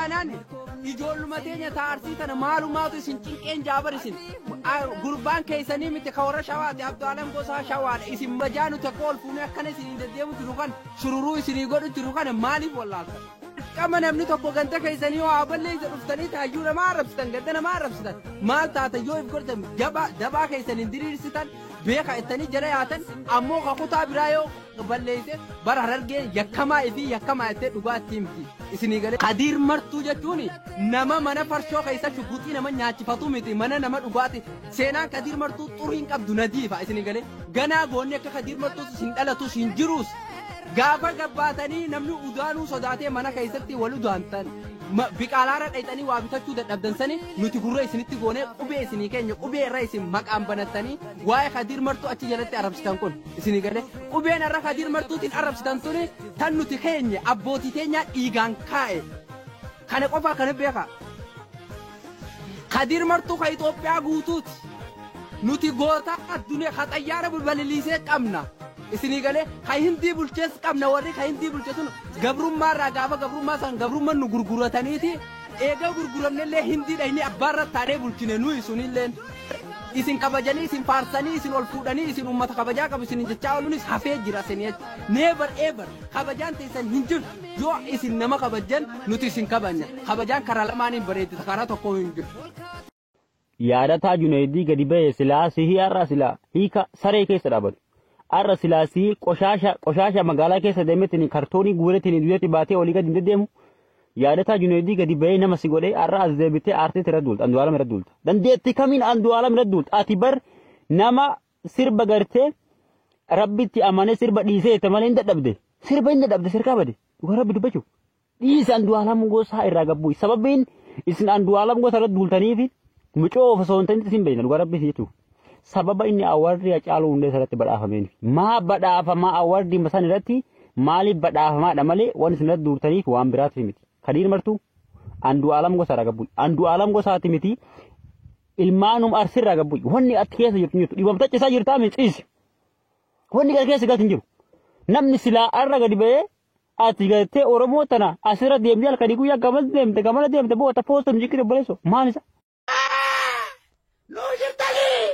taanaan ijoolluma teenya ta Arsii tana maalumaatu isin cinqeen jaabar isin gurbaan keessanii miti ka warra Shawaati. Abdu'aalam Gosaa Shawaadha. Isin majaa nuti akka ol fuunee akkana isinii deddeemu jiru kana, shururuu isinii godhu jiru kana maaliif wallaaltan? Qama namni tokko ganda keessanii yoo haa balleessa dhuftanii taayyuu nama arrabsitan, ganda nama arrabsitan, maal taata yoo if godhatan jabaa dabaa keessaniin diriirsitan beeka ittanii jala yaatan. Ammoo ka kutaa biraa yoo balleesse bara Harargeen yakkamaa fi yakkamaa ittee dhugaa itti himti isinii galee. Kadiir Martuu jechuun nama mana farshoo keessa shuguxii nama nyaachifatu miti, mana nama dhugaati. Seenaan Kadiir Martuu xurii hin qabdu, nadiifa isinii galee. Ganaa goonni akka Kadiir Martuus isin dhalatus hin jiruus. Gaafa gabbaatanii namni udaanuu sodaatee mana keessatti wal udaantan, biqaalaarra dhayxanii waa bitachuu dadhabdan sani nuti gurra isinitti goonee qubee isinii keenya, qubee irra isin maqaan banattanii waa'ee Kadiir Martuu achi jalatti arrabsitan kun isinii galee. Qubeen irra Kadiir Martuutiin arrabsitan tuni tan nuti keenye, abbootii teenyaa dhiigaan kaa'e kana qofaa kana beeka. Kadiir Martuu ka Itoophiyaa guutuuti. Nuti goota addunyaa ka xayyaara balaliisee qabna. Isinii galee, ka Hindii bulchees qabna. Warri ka Hindii bulche sun gabrummaarraa gaafa gabrummaa san gabrummaan nu gurgurataniiti, eega gurguramnellee Hindii dhayni abbaarra taanee bulchine. Nuyi sunilleen isin kabajanii, isin faarsanii, isin ol fuudhanii, isin ummata kabajaa qabu isin jechaa ooluunis hafee jira isin jecha. Never ever kabajaan teessan hin jirtu. Yoo isin nama kabajjan nuti isin kabajna. Kabajaan karaa lamaaniin bareeddi, karaa tokko hin jiru. Yaadataa Junaydii gadi ba'e silaa sihii har'a silaa hiika saree keessa dhaabatu. Har'a silaa sihii qoshaasha qoshaasha magaalaa keessa deemeetiin kartoonii guureetiin duudatti baatee olii gadi hin deddeemu. Yaadataa Junaydii gadi ba'ee nama si godhee har'a as deebitee aartiitti irra duulta. Andu'aalam irra duulta. Dandeettii kamiin Andu'aalam irra duulta? Ati bar nama sirba gartee Rabbitti amanee sirba dhiisee jette malee hin dadhabde. Sirba hin dadhabde, sirkaa bade. Dhugaa Rabbi dubbachuuf. Dhiisi, Andu'aalam Gosaa irraa gabbuu. Sababiin isin Andu'aalam Gosaa irra duultaniif mucoo of osoo hin ta'in isin beekna, dhugaa Rabbi jechuuf. Sababa inni awardii Hacaaluu Hundeessaa irratti badhaafameen. Maa badhaafamaa awardii san irratti maaliif badhaafamaadha malee waan isin irratti duultaniif waan biraatiif miti. Kadiir Martuu Andu'aalam Gosaa irraa gabbuu. Andu'aalam Gosaati miti, ilmaanum Arsirraa gabbuu. Wanni ati keessa jirtu hin jirtu. Dhibamta cisaa jirtaa mi ciisi. Wanni gara keessa galti hin jiru. Namni silaa arra gadi ba'ee ati gartee Oromoo tana asirra deemtee halkanii guyyaa gamas deemte gamana deemte boota poosta nu jiqqite obboleessoo maal isa? Nuu jirtanii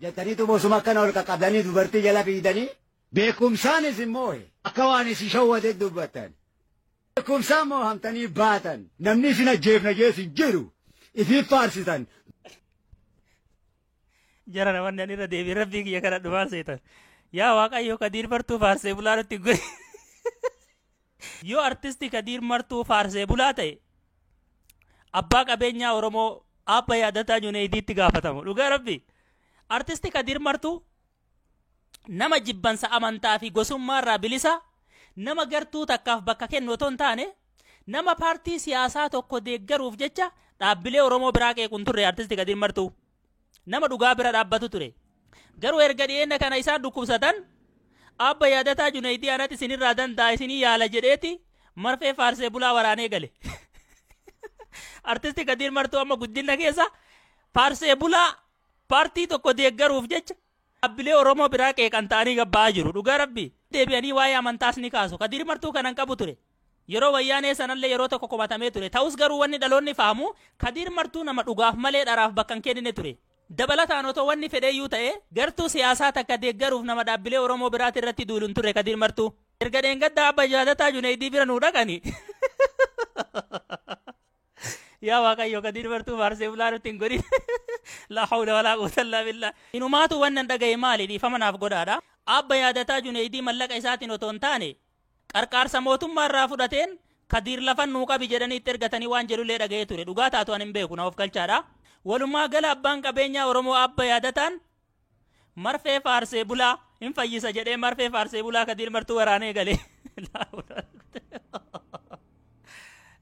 jettaniitu bosuma akkana ol qaqqabdanii dubartii jala fiidanii beekumsaanis immoo akka waan isin shawwate dubbattan. Beekumsaan moohamtanii baatan, namni isin ajjeefna jees hin jiru, ifiif faarsitan. Jara namoonni ani irra deebi'ee Rabbii kiyya kana dhumaa seetan. Yaa Waaqayyo, Kadiir Martuu faarsee bulaa nutti hin godhin. Yoo artisti Kadiir Martuu faarsee bulaa ta'e, abbaa qabeenyaa Oromoo Abba Yaadataa Juneeydiitti gaafatamu. Dhugaa Rabbi. Artisti Kadiir Martuu nama jibbansa amantaa fi gosummaa irraa bilisa, nama gartuu takkaaf bakka kennu otoo hin taane, nama paartii siyaasaa tokko deeggaruuf jecha dhaabbilee Oromoo biraa qeequ hin turre artisti Kadiir Martuu. Nama dhugaa bira dhaabbatu ture. Garuu erga dhiyeenya kana isaan dhukkubsatan, Abba Yaadataa Juneeydii anatti isinirraa danda'a, isinii yaala jedheeti marfee faarsee bulaa waraanee gale. Artisti Kadiir Martuu amma guddina keessa faarsee bulaa paartii tokko deeggaruuf jecha dhaabbilee Oromoo biraa qeeqan ta'anii gabba'aa jiru. Dhugaa Rabbi. Deebi'anii waa'ee amantaas ni kaasu. Kadiir Martuu kanan qabu ture. Yeroo Wayyaanee sanallee yeroo tokko komatamee ture. Ta'us garuu wanni dhaloonni fahamu, Kadiir Martuu nama dhugaaf malee dharaaf bakka hin kennine ture. Dabalataan otoo wanni fedheeyyuu ta'e, gartuu siyaasaa takka deeggaruuf nama dhaabbilee Oromoo biraati irratti duulu hin turre Kadiir Martuu. Erga dheengaddaa Abba Yaadataa Juneeydii bira nuu dhaqani. Yaa Waaqayyo, Kadiir Martuu faarsee bulaa nutti hin godhin. Laa hawla walaa quwwata illaa billah. Inumaatu wannan dhagaye maali, dhiifama naaf godhaadha. Abba Yaadataa Juneeydii mallaqa isaatiin otoo hin taane qarqaarsa mootummaa irraa fudhateen Kadiir lafan nuu qabi jedhanii itti ergatanii waan jedhullee dhaga'ee ture. Dhugaa taatu ani hin beeku, na of galchaadha. Walumaa gala abbaan qabeenyaa Oromoo Abba Yaadataan marfee faarsee bulaa hin fayyisa jedhee marfee faarsee bulaa Kadiir Martuu waraanee galee.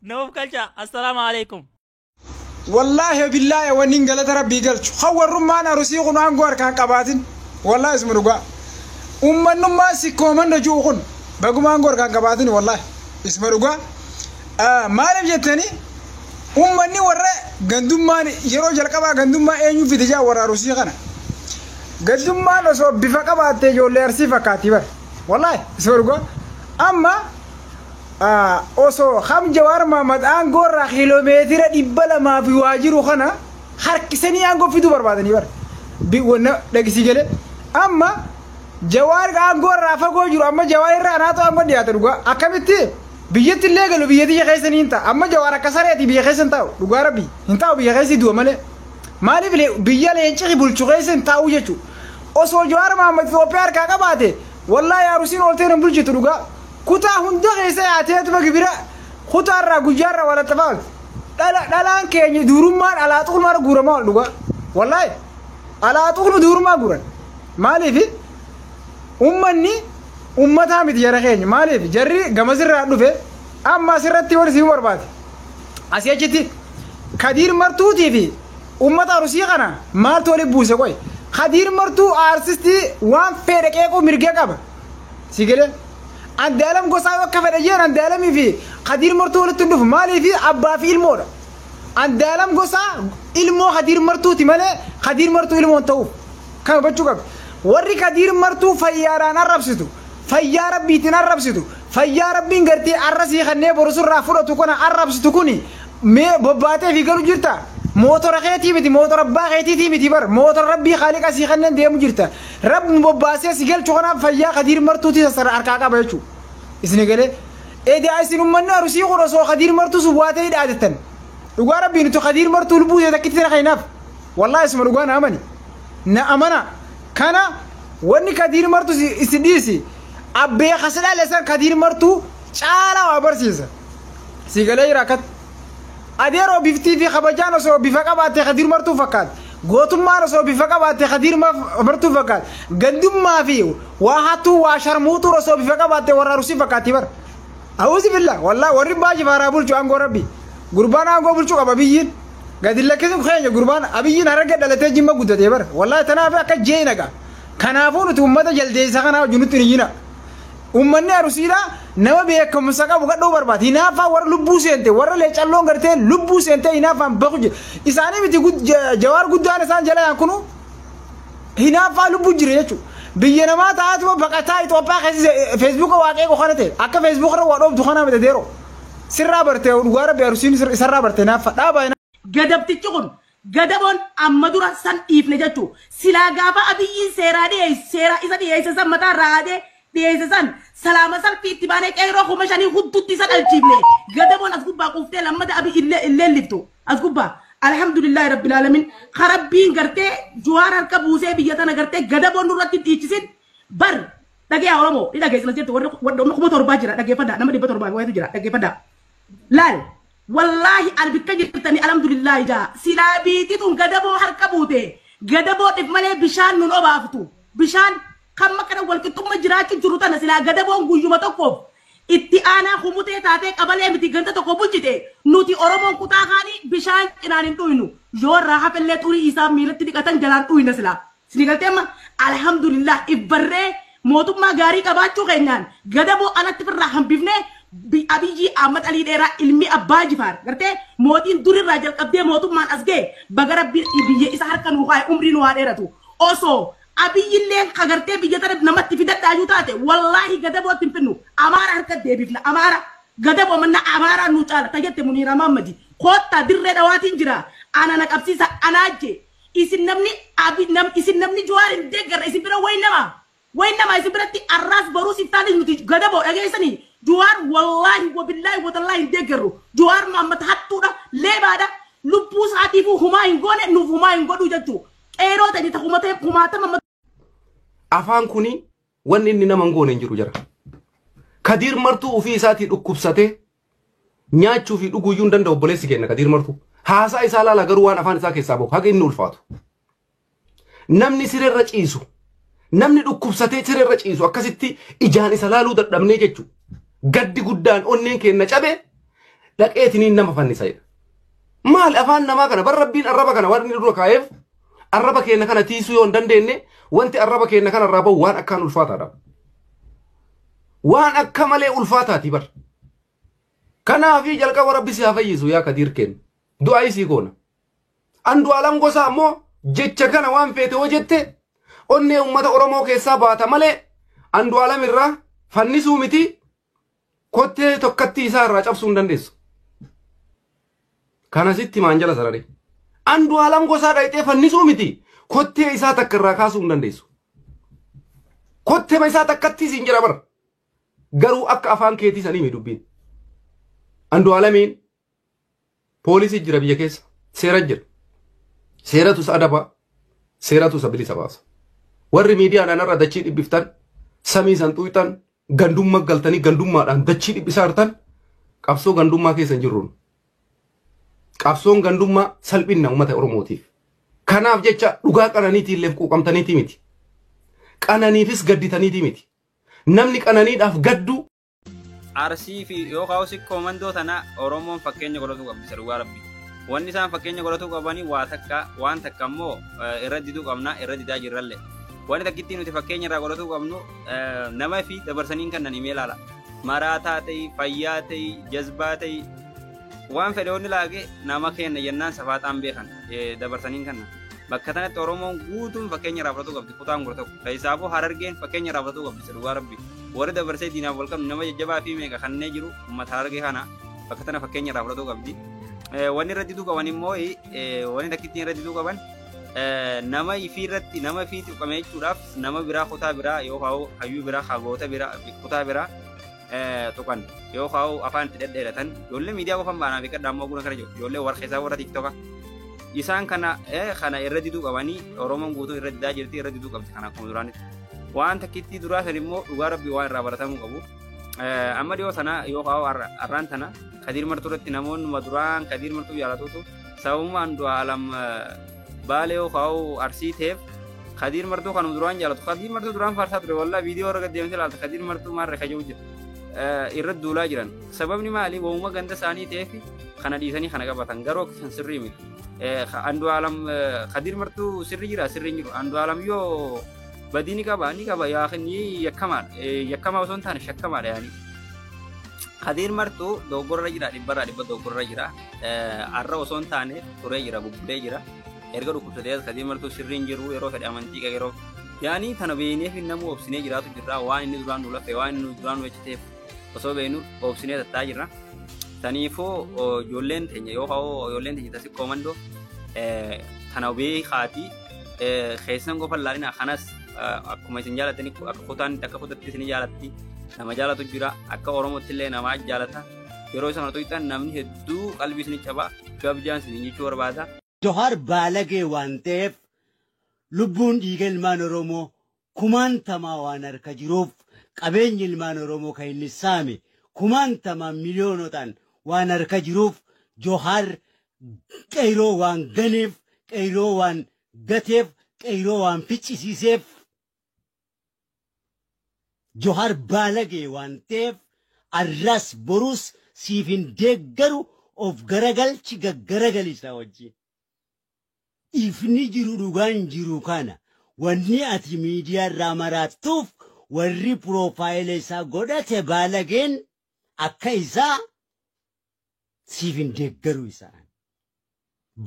Na of galchaa. Assalaamu alaikum. Wallaahi billaahi, wanni hin galata Rabbii galchu kan warrummaan Arusii kun aangoo harkaan qabaatin, wallaahi isuma dhugaa, ummannummaan sikkoo manda ji'u kun baguma aangoo harkaan qabaatin, wallaahi isuma dhugaa. Maaliif jettanii, ummanni warra gandummaan yeroo jalqabaa gandummaa eenyu fide jaa, warra Arusii kana. Gandummaan osoo bifa qabaattee ijoollee Arsii fakkaatti bara, wallaahi isuma dhugaa. Amma Osoo ham Jawaar Mahmad aangoo irraa kiiloomeetira 200 fi waa jiru kana harkisanii aangoo fiduu barbaadanii bara. Wanna dhagisii galee amma Jawaar aangoo irraa fagoo jiru, amma Jawaar irraa anaatu aangoo dhiyaate. Dhugaa akkamitti biyyatti illee galu, biyya tiyya keessa ni hin ta'a. Amma Jawaar akka sareeti biyya keessa hin taa'u, dhugaa rabbi hin taa'u, biyya keessa du'a malee. Maaliif biyya leenci bulchu keessa hin taa'u jechuudha. Osoo Jawaar Mahmad Itoophiyaa harkaa qabaate, wallaahi Arusiin ooltee hin bulchitu dhugaa. Kutaa hunda keessa yaateetuma gibira kutaarraa guyyaarraa walaxafaa oolti. Dhalaan keenya duurummaan alaa xuqulmaa guuramaa ol dhugaa. Wallaahi alaa xuqulma duurummaa guuran. Maaliif ummanni ummataa miti jara keenya? Maaliif jarri gamasirraa dhufe amma asirratti wal isin barbaade. Asii achitti Kadiir Martuutii fi ummata Arusii kana maaltu walitti buuse qoy? Kadiir Martuu aarsistii waan fedhe qeequu mirga qaba. Si galee? Andaalam Gosaa akka fedhe jeen Andaalamii fi Kadiir Martuu walitti hin dhufu. Maaliif? Abbaa fi ilmoodha. Andaalam Gosaa ilmoo Kadiir Martuuti malee Kadiir Martuu ilmoo hin ta'uuf. Kan hubachuu qabdi. Warri Kadiir Martuu fayyaadhaan arrabsitu, fayyaa rabbiitiin arrabsitu, fayyaa rabbiin gartee arrasii kannee borusurraa fudhatu kana arrabsitu kuni mee bobbaatee fi galu jirta. Mootora keetii miti, mootora abbaa keetiitii miti bar, mootora rabbii haaliqa sii kanneen deemu jirta. Rabbi bobbaasee si galchu kanaaf fayyaa Kadiir Martuutii sassara harkaa qaba jechuudha. Isin galee edaa isin uummanni Arusii kun osoo Kadiir Martuu sun waatee hidhaatettan. Dhugaa rabbii nuti Kadiir Martuu lubbuu ta'e takkitti na keenyaaf. Wallaahi isuma dhugaa na amani. Na amana. Kana wanni Kadiir Martuu isin dhiisi. Abbee kasidhaa san Kadiir Martuu caalaa waa barsiisa. Si galee jira akkatti. Adeeroo biftii fi kabajaan osoo bifa qabaatte Kadiir Martuu fakkaata. Gootummaan osoo bifa qabaatte Kadiir Martuu fakkaata. Gandummaa fi waa hattuu waa sharmuutuu osoo bifa qabaatte warra Arusii fakkaatti bara. Awuzi billah, wallaahi warri baay'ee faaraa bulchu aangoo rabbi. Gurbaan aangoo bulchuu qaba biyyiin. Gadi lakkisu keenya gurbaan Abiyyiin hararga dhalatee Jimma guddatee bara. Wallaahi tanaaf akka jee naga. Kanaafuu nuti uummata jaldeessa kanaa wajjin nutti hin iyyina. Uummanni Arusiidhaa nama beekumsa qabu gadhuu barbaada. Hinaaffaa warra lubbuu seente, warra leecalloon gartee lubbuu seente hinaaffaan baku jira. Isaanii miti Jawaar guddaan isaan jala yaan kunu hinaaffaa lubbuu jira jechuudha. Biyya namaa taa'atuma baqataa Itoophiyaa keessa Feesbuuka waaqee kana ta'e akka Feesbuuka irra waa dhooftu kana miti deeroo. Sirraa bartee, dhugaa rabbi Arusiin isarraa bartee hinaaffaa dhaabaa. Gadabtichi kun gadaboon amma dura san dhiifne jechuu. Silaa gaafa Abiyyiin seeraa dhiyeesse, seeraa isa dhiyeesse san mataa irraa haadee dhiyeesse san, salaama salphii itti baanee qeerroo 5000 huddutti isa dhalchiifne. Gadaboon as gubbaa quuftee lammata Abiy illee illee liftu as gubbaa. Alhamdulillahi rabbil alamin, karabbiin gartee Juwaar harka buusee biyya tana gartee gadaboon nurratti dhiichisin bar. Dhagee Oromoo ni dhageessina jettu, warri 7000 jira, dhageeffadhaa. Nama 700 wayitu jira, dhageeffadhaa. Laal, wallaahi ani bikka jirtanii alhamdulillahi jaa. Silaa biitii tun gadaboo harka buute, gadaboo dhif malee bishaan nun obaaftu. Bishaan kan makana walqixxumma jiraachuu jiru tana silaa gadaboon guyyuma tokkoof itti aanaa humutee taatee qabalee miti ganda tokko bulchite, nuti Oromoon kutaa kaanii bishaan cinaan hin dhuynu. Yoo irraa hafellee xurii isaa miilatti dhiqatan jalaan dhuyna silaa. Sini galtee? Amma alhamdulillah ibbarree mootummaa gaarii qabaachuu keenyaan gadaboo alatti firraa hambifnee. Abiyyi Ahmad Alii Dheeraa ilmi Abbaa Jifaar gartee mootiin durirraa jalqabdee mootummaan as ga'e, baga rabbiin biyya isa harka nuu kaa'e, umrii nu haa dheeratu. Osoo Abiyyillee kagartee biyya tana namatti fidadhaayyuu taate, wallaahi gadabootti hin finnu, Amaara harka deebifna. Amaara gadaboo manna Amaaraa nu caala tajatte. Muniira Mahammadi koottaa Dirree Dhawaatiin jira, ana na qabsiisa anaajje. Isin namni abi nam isin namni Jawaar hin deeggarre isin bira wayi nama wayi nama isin biratti arraas boruus iftaanis nuti gadaboo dhageessanii Jawaar wallaahi wabillaahi watallaahi hin deeggarru. Jawaar Mahammad hattuudha, leebaadha, lubbuu isaatiifuu humaa hin goone, nuuf humaa hin godhu jechuu. Qeeroo ta'e ta'umatee kumaatama. Afaan kuni wanni inni nama hin goone hin jiru jara. Kadiir Martuu ofii isaatii dhukkubsatee nyaachuu fi dhuguu iyyuu hin danda'u obboleessi keenya Kadiir Martuu. Haasaa isaa laala garuu, waan afaan isaa keessaa bahu haga inni ulfaatu. Namni sireerra ciisu, namni dhukkubsatee sireerra ciisu akkasitti ijaan isa laaluu dadhabnee jechuudha. Gaddi guddaan onneen keenya cabe dhaqeetiniin nama fannisa jedha. Maal afaan namaa kana bar rabbiin arraba kana waan inni dura kaa'eef arraba keenya kana tiisuu yoo hin dandeenye, wanti arraba keenya kana irraa bahu waan akkaan ulfaataadha. Waan akka malee ulfaataati bar. Kanaafi jalqaba rabbi si haa fayyisu yaa Kadiir keenya. Du'aa isii goona. Andu'aalam Gosaa ammoo jecha kana waan feete hoo jette onnee uummata Oromoo keessaa baata malee Andu'aalam irraa fannisuu miti. Kottee tokkatti isaa irraa cabsuu hin dandeessu. Kanasitti maan jala sarare. Andu'aalam Gosaa dhayxee fannisuu miti. Kottee isaa takka irraa kaasuu hin dandeessu. Kottee isaa takkatti siin jira bara. Garuu akka afaan keetii sanii mi dubbiin. Andu'aalamiin poolisii jira biyya keessa. Seera jira. Seeratu isa adabaa. Seeratu isa bilisa baasa. Warri miidiyaadhaan irra dachii dhibbiftan, samii san xuuxan, gandummaa galtanii gandummaadhaan dachii dhibbisaa jirtan, qabsoo gandummaa keessa hin jirruun. Qabsoon gandummaa salphina uummata Oromootiif. Kanaaf jecha dhugaa qananiitii illee quuqamtaniitii miti. Qananiifis gadditaniitii miti. Namni qananiidhaaf gaddu Arsii fi yookaan sikkoo mandoo tana Oromoon fakkeenya godhatu qabdi dhugaa rabbi. Wanni isaan fakkeenya godhatu qabanii waa takka, waan takka immoo irra diduu qabna, irra didaa jirrallee. Wanni takkittii nuti fakkeenya irraa godhatu qabnu, nama fi dabarsanii kan nan himee ilaala. Maraataa ta'ii, fayyaa ta'ii, jazbaa ta'ii, waan fedhe wanni laage nama kenna jennaan safaaxaan beekan dabarsanii kanna. Bakka kanatti Oromoon guutuun fakkeenya irraa fudhatu qabdi kutaan gurra tokko. Keessaafuu Harargeen fakkeenya irraa fudhatu qabdi dhugaa rabbi. Warri dabarsee diinaaf wal qabnu nama jajjabaa fi meeqa kanneen jiru uummata Harargee kana bakka tana fakkeenya irraa fudhatu qabdi. Wanni irra diduu qaban immoo, wanni takkittiin irra diduu qaban, nama ifii irratti nama ifii tuqame jechuudhaaf nama biraa, kutaa biraa yookaan hayyuu biraa, hagoota biraa, kutaa biraa tuqan yookaan afaan itti dhedheeratan. Ijoollee miidiyaa qofan baanaa fi qaddaa immoo guna kana jiru, ijoollee warqeessaa warra TikToka isaan kana irra diduu qabanii. Oromoon guutuu irra didaa jirti, irra diduu qabdi kana akkuma duraanitti. Waan takkittii duraa san immoo dhugaa rabbii waan irraa baratamuu qabu. Amma dhiyoo sana yookaan arraan tana Kadiir Martuu irratti namoonni duraan Kadiir Martuu jaalatutu sababuma Andu'aalam Baalee yookaan Arsii ta'eef Kadiir Martuu kanuma duraan jaalatu. Kadiir Martuu duraan faarsaa ture, wallaa viidiyoo irra deemtee ilaalta, Kadiir Martuu maarree kaja'u jira. Irra duulaa jiran. Sababni maali? Waanuma ganda isaanii ta'eef kana dhiisanii kana qabatan, garuu kan sirrii miti. Andu'aalam Kadiir Martuu sirrii jira, sirrii hin jiru. Andu'aalam yoo badii ni qaba, ni qaba, ni yakkamaadha. Yakkamaa osoo hin taane shakkamaadha yaani. Kadiir Martuu dogoggorra jira, dhibbarraa dhibba dogoggorra jira. Har'a osoo hin taane turee jira, bubbulee jira. Erga dhukkubsatee Kadiir Martuu sirrii hin jiru, yeroo fedhe amantii yeroo yaani tana beeknee fi namuu obsinee jiraatu jirra. Waan inni duraan nu lafe, waan inni duraan nu ejjiteef osoo beeknu obsinee tattaa jirra. Saniifuu ijoolleen teenya yookaan ijoolleen teenya tasikkoo mandoo tana beekaatii keessan qofa laalina. Kanas akkuma isin jaalatanii akka kutaan akka kutatti isin jaalatti, nama jaalatu jira, akka Oromootti illee nama jaalata. Yeroo isaan tuqxan namni hedduu qalbii isin cabaa gabjaan isin jechuu barbaada. Johaar baalagee waan ta'eef, lubbuun dhiiga ilmaan Oromoo kumaantamaa waan harka jiruuf, qabeenyi ilmaan Oromoo kan inni saame kumaantamaa miliyoonotaan waan harka jiruuf, Johaar qeyroo waan ganeef, qeyroo waan gateef, qeyroo waan ficcisiiseef, Johaar baalagee waan ta'eef arras borus siif hin deeggaru. Of garagalchi, gaggaragalisa wajjin. Ifni jiru, dhugaan jiru kana. Wanni ati miidiyaa irraa maraattuuf warri profile isaa godhate baalageen akka isaa siif hin deeggaru isaan.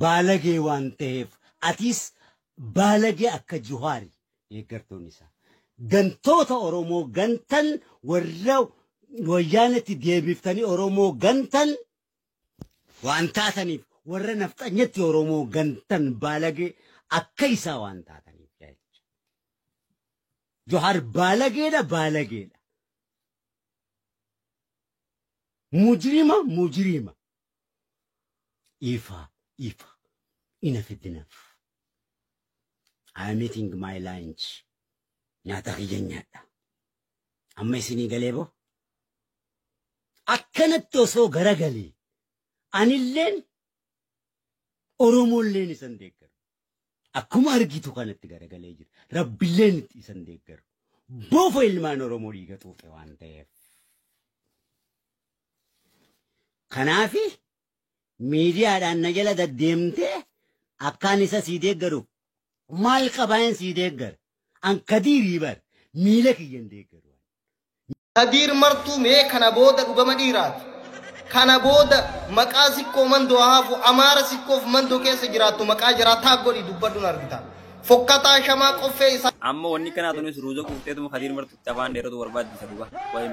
Baalagee waan ta'eef, atis baalagee akka Juhaari deeggartoon isaa. Gantoota Oromoo gantan, warra wayyaanatti deebiftanii Oromoo gantan waan taataniif, warra nafxanyatti Oromoo gantan baalagee akka isaa waan taataniif jechuudha. Johaar baalageedha, baalageedha. Mujrima, mujrima. Ifa, ifa. Enough is enough. I am eating my lunch. Nyaata kiyya nyaadha. Amma isinii galee boo? Akkanatti osoo garagalee anilleen Oromoolleen isan deeggaru. Akkuma argitu kanatti garagalee jira. Rabbilleen isan deeggaru. Bofa ilmaan Oromoo dhiiga xuuxe waan ta'eef. Kanaafi miidiyaadhaan na jala deddeemtee akkaan isa sii deeggaru maal qabaan sii deeggara? An Kadiirii bar miila kiyyan deeggaru. Kadiir Martuu, mee kana booda dhugama dhiiraati. Kana booda maqaa sikkoo mandoo haafu, Amaara sikkoof mandoo keessa jiraattu maqaa jiraataa godhi dubbadhuun argita. Fokkataa shamaa qoffee isaa. Amma wanni kanaa tunis ruuza quufteetuma Kadiir Martutti afaan dheeratu barbaaddisa dhuga. Wayi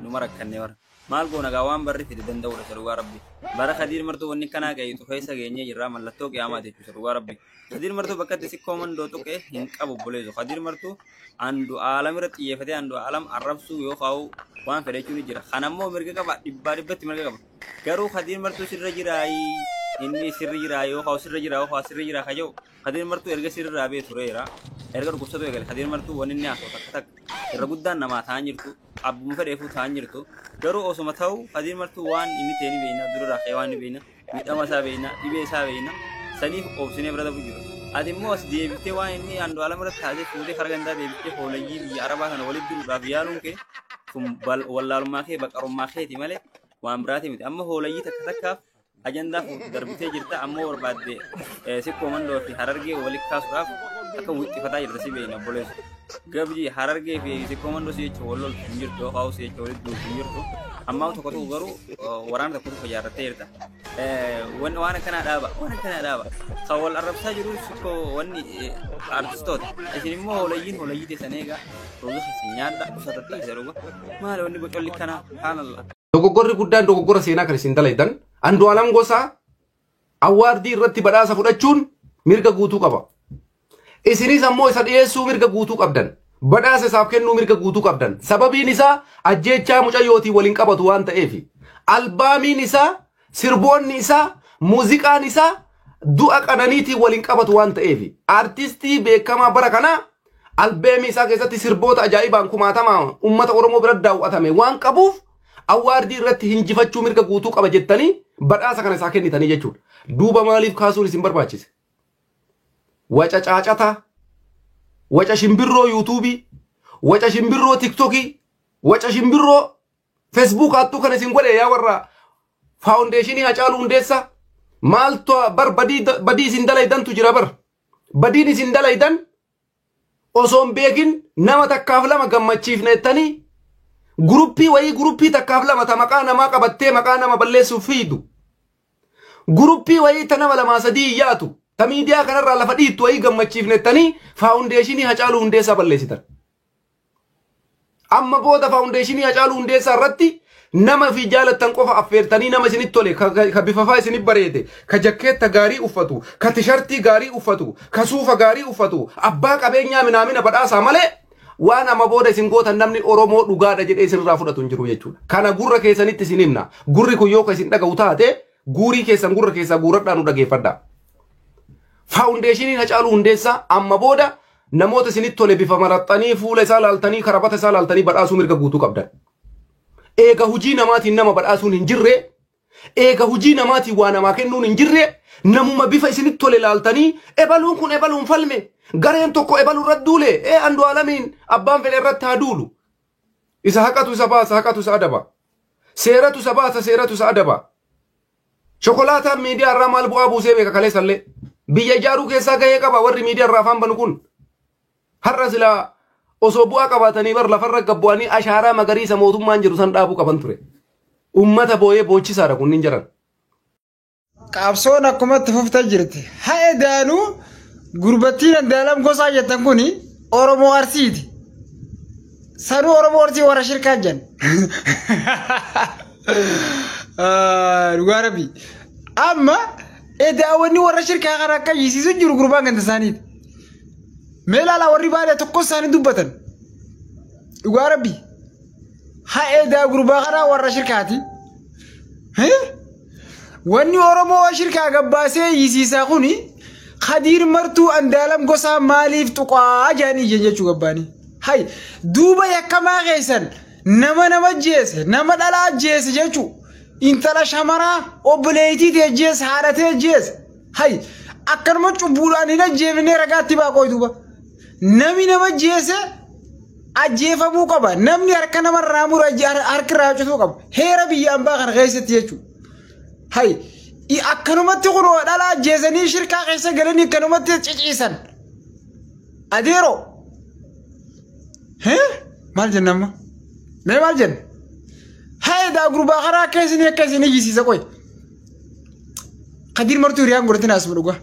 numa rakkannee bara. Maal goona gaa, waan barri fide danda'uudha isa dhugaa rabbi. Bara Kadiir Martuu wanni kanaa gahiitu keessa geenyee jirra, mallattoo qiyaamaati jechuudha dhugaa rabbi. Kadiir Martuu bakka itti Sikkoo Mandoo tuqee hin qabu obboleessu. Kadiir Martuu Andu Aalam irratti xiyyeeffatee Andu Aalam arrabsuu yoo kaa'u waan fedhe jechuun ni jira. Kanammoo mirga qaba, dhibbaa dhibbatti mirga qaba. Garuu Kadiir Martuu sirra jiraayii, inni sirri jiraa yoo kaa'u sirra jiraa yoo kaa'u sirri jiraa ka jedhu, Kadiir Martuu erga sirraa bee tureera. Erga dhukkubsatu eegale Kadiir Martuu wanni inni haasa'u takka takka irra guddaan namaa ta'an jirtu, abbuma fedheefuu ta'an jirtu. Garuu osuma ta'u Kadiir Martuu waan inni ta'e ni beekna, durarraa ka'ee waan ni beekna, miidhama isaa beekna, dhibee isaa beekna. Saniif obsinee bira darbu jiru. Ati immoo as deebiftee waan inni Andu'aalam irratti taatee fuutee karaa gandaa deebiftee hoolayyii biyya Arabaa kana walitti diruudhaaf yaaluun kee kun wallaalummaa kee, baqarummaa keeti malee waan biraati miti. Amma hoolayyii takka takkaaf ajandaa fuutu darbitee jirta, ammoo barbaadde Sikkoo Mandoo fi Harargee walitti kaasuudhaaf akka wixxifataa jirta si beekna obboleessu. Gabji Harargee fi Sikkoo Mandoo si jecha wal loltu hin jirtu, yookaan si jecha walitti duultu hin jirtu. Ammaa tokko tokko garuu waraana tokko tokko ijaarrattee jirta. Waan akkanaa dhaaba, waan akkanaa dhaaba. Kan wal arrabsaa jiru Sikkoo wanni artistoota. Isin immoo hoolayyiin hoolayyii teessan eegaa ruuza keessan nyaadha usatatti isa dhuga. Maali wanni bocolli kanaa subhaanallah. Dogoggorri guddaan dogoggora seenaa kan isin dalaydan, Andu'aalam Gosaa award irratti badhaasa fudhachuun mirga guutuu qaba. Isinis ammoo isa dhiyeessuu mirga guutuu qabdan. Badhaasa isaaf kennuu mirga guutuu qabdan. Sababiin isaa ajjeechaa mucayyootiin waliin qabatu waan ta'eef. Albaamiin isaa, sirboonni isaa, muuziqaan isaa du'a Qananiitiin waliin qabatu waan ta'eef. Artistii beekamaa bara kanaa albeemii isaa keessatti sirboota ajaa'ibaan kumaatamaa uummata Oromoo bira daawwatame waan qabuuf award irratti hinjifachuu mirga guutuu qaba jettanii badhaasa kana isaa kennitanii jechuudha. Duuba maaliif kaasuun isin barbaachise? Waca caacataa, waca shimbirroo YouTubeii, waca shimbirroo TikTokii, waca shimbirroo Facebookaattuu kan isin godhe, yaa warra foundationii Hacaaluu Hundeessaa, maaltu bar badii isin dalaydantu jira bar. Badiin isin dalaydan osoo hin beekin nama takkaaf lama gammachiifne jettanii groupii wayii, groupii takkaaf lama ta maqaa namaa qabattee maqaa nama balleessuuf fiidu. Groupii wayii ta nama lamaa sadii yaatu ta miidiyaa kanarraa lafa dhiittu wayii gammachiifne jettanii foundationii Hacaaluu Hundeessaa balleessitan. Amma booda foundationii Hacaaluu Hundeessaa irratti nama fi jaalattan qofa affeertanii, nama isinitti tole, ka bifafaa isinit bareede, ka jakkeetta gaarii uffatu, ka tishartii gaarii uffatu, ka suufa gaarii uffatu, abbaa qabeenyaa minaamina badhaasaa malee waan amma booda isin gootan namni Oromoo dhugaadha jedhee isinirraa fudhatu hin jiru jechuudha. Kana gurra keessanitti isin himna. Gurri kun yoo ka isin dhaga'u taate, guurii keessan gurra keessaa guuradhaa nu dhageeffadhaa. Foundationiin Hacaaluu Hundeessaa amma booda namoota isinitti tole bifa maraxxanii, fuula isaa laaltanii, karabata isaa laaltanii badhaasuu mirga guutuu qabdan. Eega hujii namaatiin nama badhaasuun hin jirre, eega hujii namaatiin waa namaa kennuun hin jirre, namuma bifa isinitti tole laaltanii ebaluun kun ebaluun falme, gareen tokko ebaluu irratti duule, ee Andu'aalamiin abbaan fedhe irratti haa duulu. Isa haqatu isa baasa, haqatu isa adaba. Seeratu isa baasa, seeratu isa adaba. Shokolaataan miidiyaa irraa maal bu'aa buusee beeka kaleessallee. Biyya ijaaruu keessaa gahee qaba warri miidiyaa irraa afaan banu kun. Har'a silaa osoo bu'aa qabaatanii bar lafarra gabbu'anii ashaaraa magariisa mootummaan jiru san dhaabuu qaban ture. Uummata boo'ee boochisaadha kunniin jiran. Qabsoon akkumatti fuftee jirti. Ha'e daanuu gurbattiin Andu'aalam Gosaa jettan kuni Oromoo Arsiiti. Sanuu Oromoo Arsii warra shirkaa jedhan. Dhugaa rabbi. Amma edaawwanni warra shirkaa kana akka hiisisu jiru gurbaan ganda isaaniiti. Mee ilaalaa, warri baadiyyaa tokko isaanii dubbatan. Dhugaa rabbi. Ha'e daa gurbaa kanaa warra shirkaati. Wanni Oromoo shirkaa gabbaasee hiisiisaa kuni Kadiir Martuu Andaalam Gosaa maaliif tuqaa jedhanii ijjan jechuu gabbaanii. Hay, duuba yakkamaa keessan nama nama jeese, nama dhalaa jeese jechuu, intala shamaraa obboleettii ta'e jeese, haadha ta'e jeese. Hay, akkanuma cubbuudhaan hin ajjeefnee ragaatti baaqoo duuba. Namni nama jeese ajjeefamuu qaba. Namni harka namarraa muru harki irraa cituu qaba. Heera biyya ambaa kana keessatti jechuudha. Hay, akkanumatti kun dhala ajjeesanii shirkaa keessa galanii akkanumatti ciciisan. Adeeroo. Hee? Maal jenna amma? Mee maal jenna? Hay, daa gurbaa karaa akka isin iyyisiisa qoy. Kadiir Martuu hiriyaan godhatin asuma dhugaa.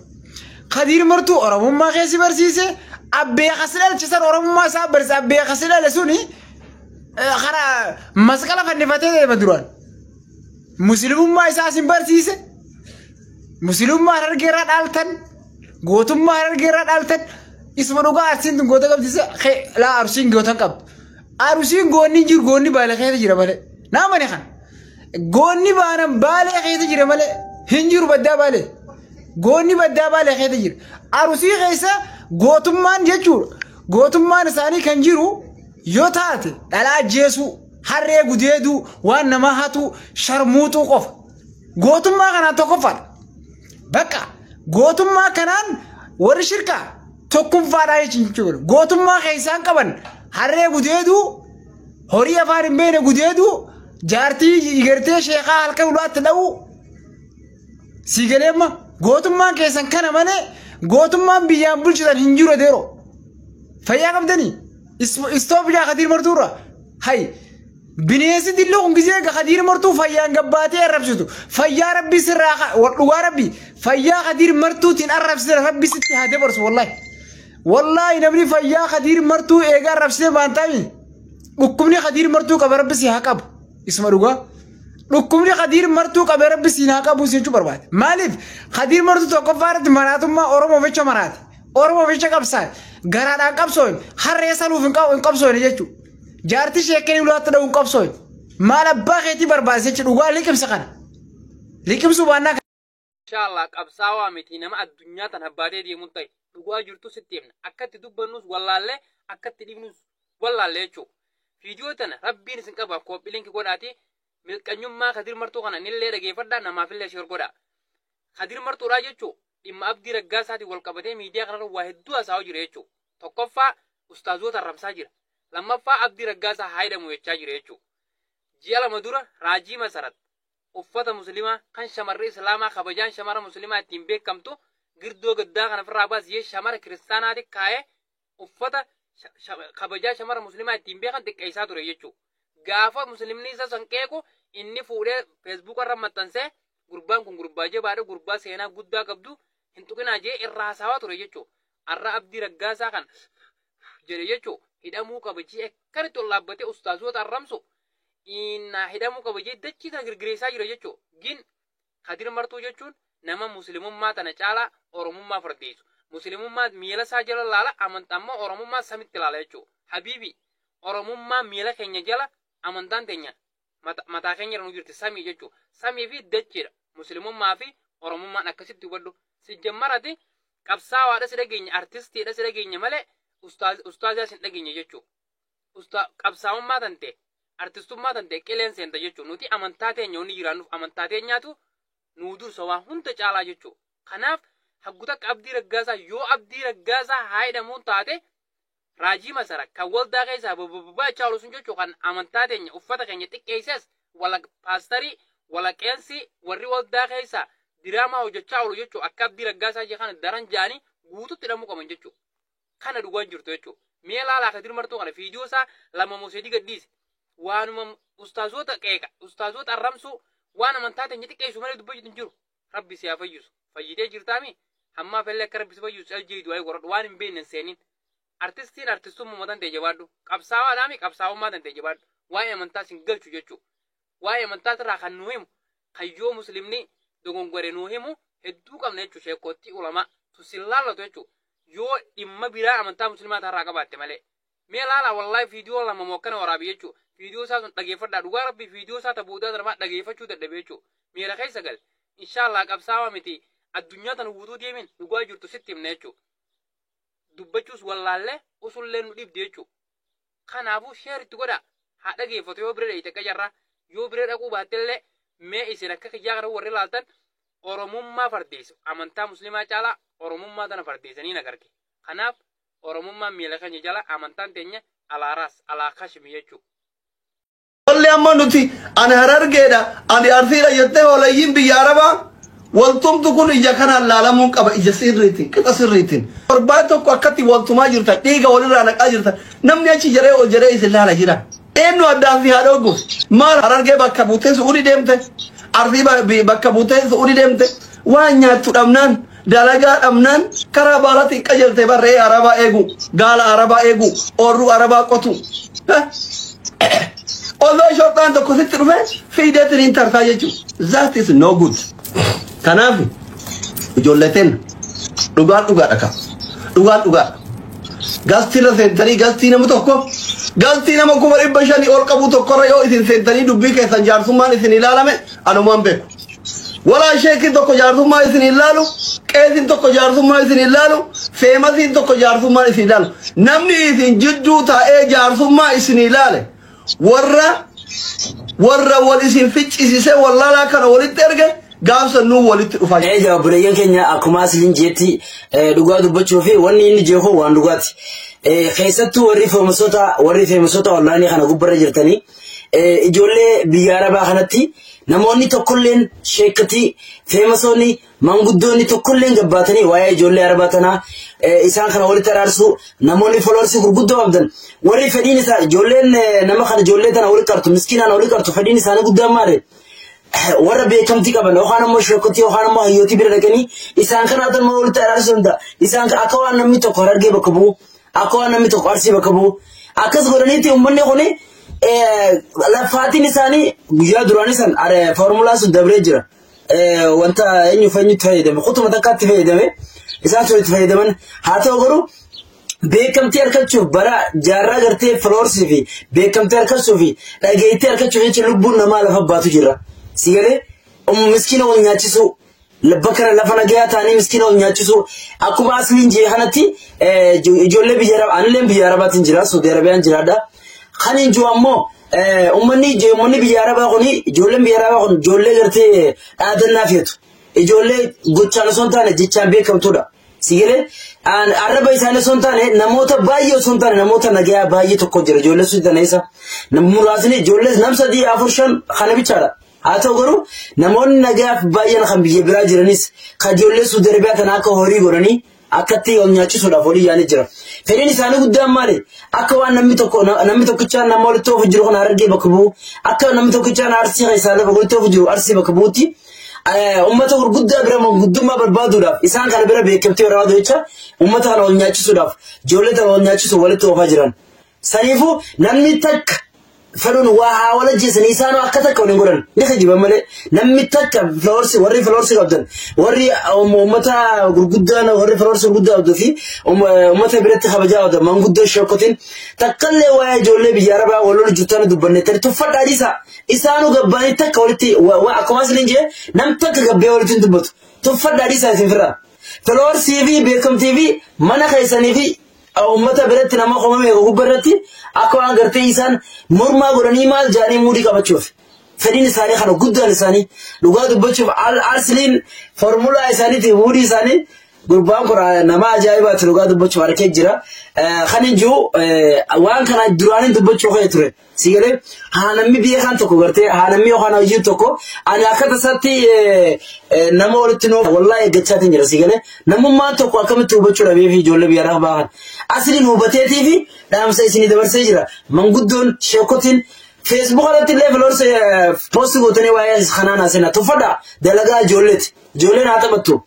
Kadiir Martuu Oromummaa keessi barsiise, abbee kasi dhalchisan Oromummaa isaa barsiise, abbee kasi dhale suni karaa masqala fannifatee deema duraan. Muslimummaa isaa isin barsiise. Muslimummaa Harargeerraa dhaaltan. Gootummaa Harargeerraa dhaaltan. Isuma dhugaa Arsiin tun goota qabdi laa Arsiin goota hin qabdu. Arsiin goonni hin jiru goonni Baalee keessa jira malee. Naa mani kana. Goonni baanan Baalee keessa jira malee hin jiru baddaa Baalee. Goonni baddaa Baalee keessa jira. Arsii keessa gootummaan jechuudha. Gootummaan isaanii kan jiru yoo taate dhalaa ajjeesuu, harree gudeeduu, waan namaa hatuu, sharmuuxuu qofa. Gootummaa kanaan tokkoffaadha. Bakka gootummaa kanaan warri shirkaa tokkumfaadhaa jechuudha. Gootummaa keessaan qaban harree gudeeduu, horii afaan hin beekne gudeeduu, jaartii gartee sheekaa halkan ulaatti dha'uu. Si galeemma gootummaan keessan kana malee gootummaan biyyaan bulchitan hin jiru adeeroo. Fayyaa qabdanii istoof jaa Kadiir Martuurra hay bineensi dilloo kun gisee Kadiir Martuu fayyaan gabbaatee arrabsitu fayyaa rabbii sirraa dhugaa rabbii fayyaa Kadiir Martuutiin arrabsite rabbi sitti haa dabarsu wallaahi. Wallaahi namni fayyaa Kadiir Martuu eegaa arrabsite baantaami dhukkubni Kadiir Martuu qaba rabbi si haa qabu isuma dhugaa. Dhukkubni Kadiir Martuu qabee rabbi siin haa qabu jechuu barbaade. Maaliif Kadiir Martuu tokkoffaa irratti maraatummaa Oromoof jecha maraate. Oromoof jecha qabsaa'e. Garaadhaan qabsoo'e. Harree saluuf hin qabsoo'e jechuudha. Jaartii sheekkanii ulaatti dha'uu hin qabsoo'e. Maal abbaa keetii barbaade jechuudha dhugaa liqimsa kana. Liqimsuu baannaa. Inshallah qabsaawaa miti nama addunyaa tan abbaatee deemuun ta'e dhugaa jirtu sitti himna. Akkatti dubbannus wallaallee akkatti dhiibnus wallaallee jechuudha. Viidiyoo tana rabbiin isin qaba copy link godhaati. Milqanyummaa Kadiir Martuu kana nillee dhageeffadhaa namaafillee share godhaa. Kadiir Martuudhaa jechuun dhimma Abdii Raggaasaatiin wal qabatee miidiyaa kanarra waa hedduu haasa'aa jira jechuudha. Tokkoffaa ustaazoota arrabsaa jira. Lammaffaa Abdii Raggaasaa haa hidhamu jechaa jira jechuudha. Ji'a 2 dura Raajii Masarat uffata musliimaa kan shamarri islaamaa kabajaan shamara musliimaa ittiin beekamtu girdoo gaddaa kana ofirraa baasiyee shamara kiristaanaati kaa'ee uffata kabajaa shamara musliimaa ittiin beekan xiqqeessaa ture jechuudha. Gaafa muslimni isa san qeequ inni fuudhee feesbuuka irra maxxansee gurbaan kun gurbaa jabaadha gurbaa seenaa guddaa qabdu hin tuqinaa jee irraa haasawaa ture jechuudha. Har'a Abdii Raggaasaa kan jedhe jechuudha hidhamuu qaba jee akkanitti ol dhaabbatee ustaazoota arramsu innaa hidhamuu qaba jee dachii tana girgireessaa jira jechuudha. Gin Kadiir Martuu jechuun nama muslimummaa tana caalaa Oromummaa fardeessu. Muslimummaa miila isaa jala laala amantaa ammoo Oromummaa samitti laala jechuudha. Habiibi Oromummaa miila keenya jala amantaan teenya mataa keenya irra nu jirti samii jechuudha. Samii fi dachiidha. Muslimummaa fi Oromummaan akkasitti hubadhu. Si jammarati qabsaawaadha si dhageenya artistiidha si dhageenya malee ustaazaa si dhageenya jechuudha. Qabsaa'ummaa tan ta'e artistummaa tan ta'e qileen seenta jechuudha. Nuti amantaa teenya wanni jiraannuuf amantaa teenyaatu nuu dursa waa hunda caalaa jechuudha. Kanaaf hagguta akka Abdii Raggaasaa yoo Abdii Raggaasaa haa hidhamuun taate Raajii Masara kan waldaa keessaa babbaa oolu sun jechuudha kan amantaa teenya uffata keenya xiqqeesses wala paastarii wala qeensi warri waldaa keessaa diraamaa hojjechaa oolu jechuudha akka Abdii Raggaasaa jee kana daran jaanii guututti hidhamuu qaban jechuudha. Kana dhugaan jirtu jechuudha. Mee laalaa Kadiir Martuu kana viidiyoo isaa 2 moo 3 gadhiise. Waanuma ustaazoota qeeqa ustaazoota arramsuu waan amantaa teenya xiqqeessu malee dubbachuu hin jiru. Rabbi si haa fayyisu. Fayyitee jirtaami hammaa fellee akka rabbi si fayyisu caljee du'aa godhadhu waan hin beekne hin seeniin. Artistiin artistummaa tan ta'e jabaadhu. Qabsaawaadhaami qabsaa'ummaa tan ta'e jabaadhu. Waa'ee amantaa sin galchu jechuudha. Waa'ee amantaa irraa kan nu himu kayyoo muslimni dogongore nu himu hedduu qabna jechuudha sheekootti ulamaa tusin laallatu jechuudha. Yoo dhimma biraa amantaa muslimaa irraa qabaatte malee. Mee laala wallaahi viidiyoo 2 moo akkana waraabi jechuudha. Viidiyoo isaa sun dhageeffadhaa dhugaa rabbi viidiyoo isaa tabuudaa darbaa dhageeffachuu dadhabe jechuudha. Miira keessa gale. Inshaallah qabsaawaa miti addunyaa tana guutuu deemin dhugaa jirtu sitti himna jechuudha. Dubbachuus wallaallee usullee nu dhibde jechuudha. Kanaafuu sheer itti godhaa. Haa dhageeffatu yoo bira dhaqxe qacarraa yoo bira dhaquu baattellee mee isin akka kiyyaa kana warri laaltan Oromummaa fardeessu amantaa musliimaa caalaa Oromummaa tana fardeessanii nagarge. Kanaaf Oromummaan miila keenya jala amantaan teenya alaaraas alaa kashmi jechuudha. Walli amma nuti ani Harargeedha ani Arsiidha jettee hoolayyiin biyya Arabaa waltumtu kun ija kanaan laalamuu qaba ija sirriitiin qixa sirriitiin. Torbaan tokko akkatti waltumaa jirta dhiiga walirraa naqaa jirta namni achi jaree ol jaree isin laala jira. Eenyu addaan si haa dhoogu maal Harargee bakka buutee Su'uudii deemte Arsii bakka buutee Su'uudii deemte waan nyaattu dhabnaan dalagaa dhabnaan karaa baalatiin qajeelte barree Arabaa eegu gaala Arabaa eegu oorruu Arabaa qotu. Osoo shorxaan tokko sitti dhufe Fiideetiin hin tartaa jechuudha. That is no good. Kanaaf ijoolleteen dhugaan dhugaadha ka. Dhugaan dhugaadha. Gastii irra seentanii gastii nama tokko gastii nama 500,000 ol qabu tokkorra yoo isin seentanii dubbii keessan jaarsummaan isin ilaalame anumaan beeku. Walaa sheekiin tokko jaarsummaa isin ilaalu, qeesiin tokko jaarsummaa isin ilaalu, feemasiin tokko jaarsummaa isin ilaalu. Namni isin jidduu taa'ee jaarsummaa isin ilaale warra wal isin ficcisiisee wallaalaa kana walitti erge gaafsa nuu walitti dhufaa. Egaa obboleeyyan keenya, akkuma asiliin jeetti, dhugaa dubbachuu fi wanni inni jeeku waan dhugaati. Keessattuu warri feemosoota onlaayinii kana gubbarra jirtanii, ijoollee biyya arabaa kanatti namoonni tokkolleen, sheekatii, feemasoonni, manguddoonni tokkolleen gabbaatanii waa'ee ijoollee arabaa tanaa isaan kana walitti araarsuu, namoonni foloorsii gurguddoo qabdan, warri fedhiin isaa ijoolleen nama kana, ijoollee tana walitti qartu, miskiinaan walitti qartu, fedhiin isaanii guddaan maali? Warra beekamtii qaban yookaan immoo sheekotii yookaan immoo hayyootii bira dhaqanii isaan kana atan walitti araarsuu danda'a. Isaan akka waan namni tokko Harargee bakka bu'u, akka waan namni tokko Arsii bakka bu'u akkas godhaniitti uummanni kuni lafaatiin isaanii guyyaa duraanii san foormulaa sun dabree jira. Wanta eenyu eenyutti fayyadame, kutuma takkaatti fayyadame, isaan sun itti fayyadaman. Haa ta'u garuu beekamtii argachuuf, bara jaarraa gartee foloorsii fi beekamtii argachuu fi dhageettii argachuuf jecha lubbuun namaa lafa baatu jira. Sigalee miskiina wal nyaachisuu, bakka lafa nagayaa ta'anii miskiina wal nyaachisuu. Akkuma asliin jee kanatti, ijoollee biyya Arabaa, anillee biyya Arabaatiin jira, Saudi Arabiyaan jiraadha. Kan hin jiru ammoo uummanni biyya Arabaa kuni, ijoolleen biyya Arabaa kun ijoollee gartee dhaadannaa feetu. Ijoollee gochaan osoo hin taane jechaan beekamtuudha. Sigalee arraba isaanii osoo hin taane, namoota baay'ee osoo hin taane, namoota nagayaa baay'ee tokko jira ijoollee sun taneessa. Muraasni ijoollee nam sadii, afur, shan kana bichaadha. Haa ta'u garuu namoonni nagayaaf baay'een kan biyya biraa jiranis kan ijoollee Suudi Arabiyaa kana akka horii godhanii akkatti ol nyaachisuudhaaf walii yaanii jira. Fedhiin isaanii guddaan maali? Akka waan namni tokko, namni tokkichaan nama walitti oofu jiru kun Harargee bakka bu'u, akka namni tokkichaan Arsii keessaa lafa walitti oofu jiru Arsii bakka bu'utti, uummata gurguddaa bira guddummaa barbaaduudhaaf, isaan kana bira beekamtii barbaadu jecha, uummata kana wal nyaachisuudhaaf, ijoollee kana wal nyaachisuuf walitti oofaa jiran. Saniifuu namni takka fedhuun waa haa wal ajjeesanii, isaanoo akka takka waliin godhan ni kijiban malee, namni takka foloorsii, warri foloorsii qabdan, warri uummata gurguddaan, warri foloorsii gurguddaa qabduu fi uummata biratti kabajaa qabdan, manguddoo, sheekotiin takkallee waa'ee ijoollee biyya arabaa wal lolu jirtan dubbanne tani tuffadhaa dhiisa. Isaanuu gabbaanii takka walitti, akkuma asliin jee, nam takka gabbee walitti hin dubbatu. Tuffadhaa dhiisa isin firraa. Foloorsii fi beekamtii fi mana keessanii fi uummata biratti nama qomame gubbaa irratti akka waan gartee isaan mormaa godhanii maal jaanii muudii qabachuuf. Fedhiin isaanii kana guddaan isaanii. Dhugaa dubbachuuf asliin foormulaa isaaniitiin muudii isaanii, gurbaan kun nama ajaa'ibaati, dhugaa dubbachuuf harkee jira. Kan hin jiru waan kana duraanii dubbachuu ka'e ture. Si galee, haa namni biyya kan tokko gartee, haa namni yookaan hojii tokko, ani akka tasaatti nama walitti nuu wallahi eeggachaatiin jira. Si galee, namummaan tokko akkamitti hubachuu dhabee fi ijoollee biyya arabaa kan asliin hubateetii fi dhaamsa isinii dabarsee jira. Manguddoon, sheekotiin, Facebook irratti illee followers post gootanii waa'ee kanaan haasina tuffadha. Dalagaa ijoolleeti. Ijoolleen haa taphattu.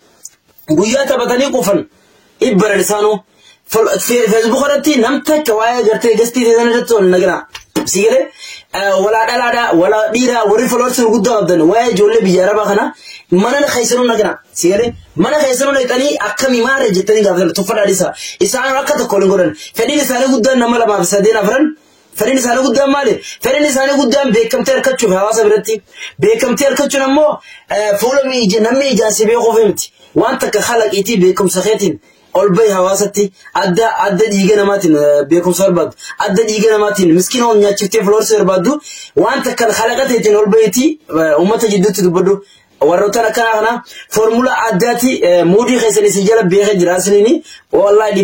Guyyaa taphatanii qufan ibbaran isaanuu. Facebook irratti nam takka waa'ee gartee gastii ta'an irratti wal nagana. Si galee, walaa dhalaadhaa, walaa dhiiraa, warri followers gurguddaa qabdan, waa'ee ijoollee biyya arabaa kana mana keessanuu nagana. Si galee, mana keessanuu naqxanii akkamii maarra jettanii gaafatan tuffadhaa dhiisa. Isaan akka tokko waliin godhan. Fedhiin isaanii guddaan nama lamaaf sadeen afran. Fedhiin isaanii guddaan maali? Fedhiin isaanii guddaan beekamtii argachuuf hawaasa biratti. Beekamtii argachuun ammoo fuula namni ijaan si beekuuf miti. Waan takka kalaqiitii beekumsa keetiin ol bahi hawaasatti. Adda adda dhiiga namaatiin beekumsa barbaaddu. Adda dhiiga namaatiin miskiina ol nyaachiftee foloorsii barbaaddu. Waan takka kalaqateetiin ol bahiitii uummata jidduutti dubbadhu. Warroota akkanaa kana foormula addaati muudii keessan isin jala beekee jira asliini. Wallahi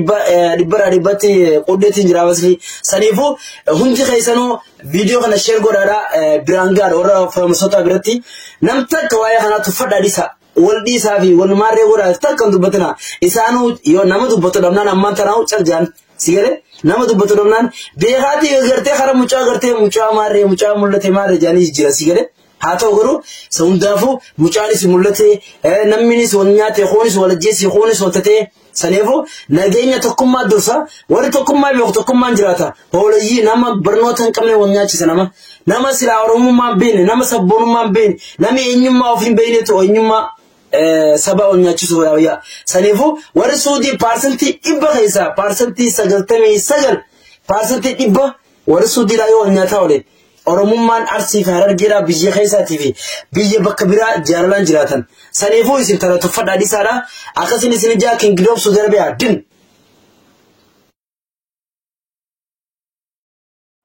dhibbarraa dhibbatti quddeetiin jira asli. Saniifuu hundi keessanuu viidiyoo kana share godhaadha, biraan gaadha warra feemasoota biratti. Nam takka waa'ee kanaa tuffadhaa dhiisa. Wal dhiisaa fi wal maarree godhaa, takka hin dubbatina. Isaanuu yoo nama dubbatu dhabnaan ammaan tanaa'u cal jaan. Si galee, nama dubbatu dhabnaan beekaatii gartee kara mucaa gartee mucaa maarree mucaa mul'ate maarree jaanii jira, si galee. Haa ta'u garuu isa hundaafuu mucaanis mul'ate, namninis wal nyaate, kuunis wal ajjeese, kuunis wal tatee. Saniifuu nageenya tokkummaa dursa. Warri tokkummaa beeku tokkummaan jiraata. Hoolayyii nama barnoota hin qabne wal nyaachisa nama. Nama silaa Oromummaa hin beekne, nama sabboonummaa hin beekne, nama eenyummaa ofii hin beeknetu eenyummaa saba wal nyaachisu yaa'u. Saniifuu warri Suudii 100% keessaa 99%, 100% warri Suudiidhaa yoo wal nyaataa oole, Oromummaan Arsii fi Harargeedhaa biyya keessaatii fi biyya bakka biraa jaalalaan jiraatan. Saniifuu isin tana tuffadhaa dhiisaadha. Akkasiin isin ijaa Kingdom Saudi Arabiyaa din.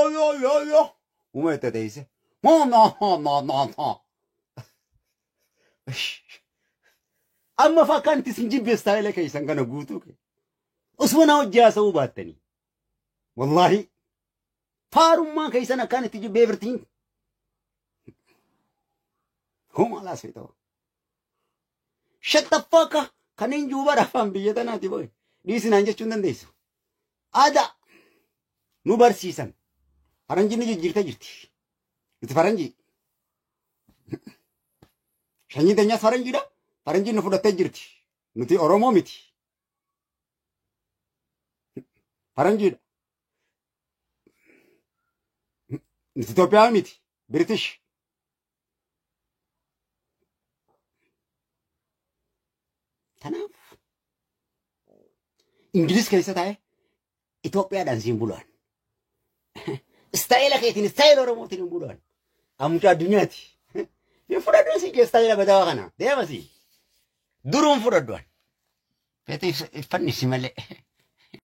Yo yo yo. Uma itti teessee. No no no no no. Amma fakkaan isin jibbe istaayila keessan kana guutuu kee. Osuma na hojii haasa'uu baattanii. Wallaahi. Faarummaa keessan akkaan itti jibbee birtiin. Homa laas ta'u. Shut the fuck up. Kanneen juuba rafaan biyya tanaati boy. Dhiisinaan jechuu hin dandeessu. Aadaa nu barsiisan. Faranjiin ni jijjiirtee jirti. Nuti faranjii. Sanyiin teenyas faranjiidha. Faranjiin nu fudhattee jirti. Nuti Oromoo miti. Faranjiidha. Nuti Itoophiyaa miti. British. Kanaaf Ingiliz keessa taa'ee Itoophiyaadhaan siin bulaan. Istaayila keetiin, istaayila Oromootiin hin bulaan. Ammucaa addunyaati. Hin fudhadhu si istaayila badawaa kana. Deema si. Duruun fudhadhu. Feeti fannisi malee.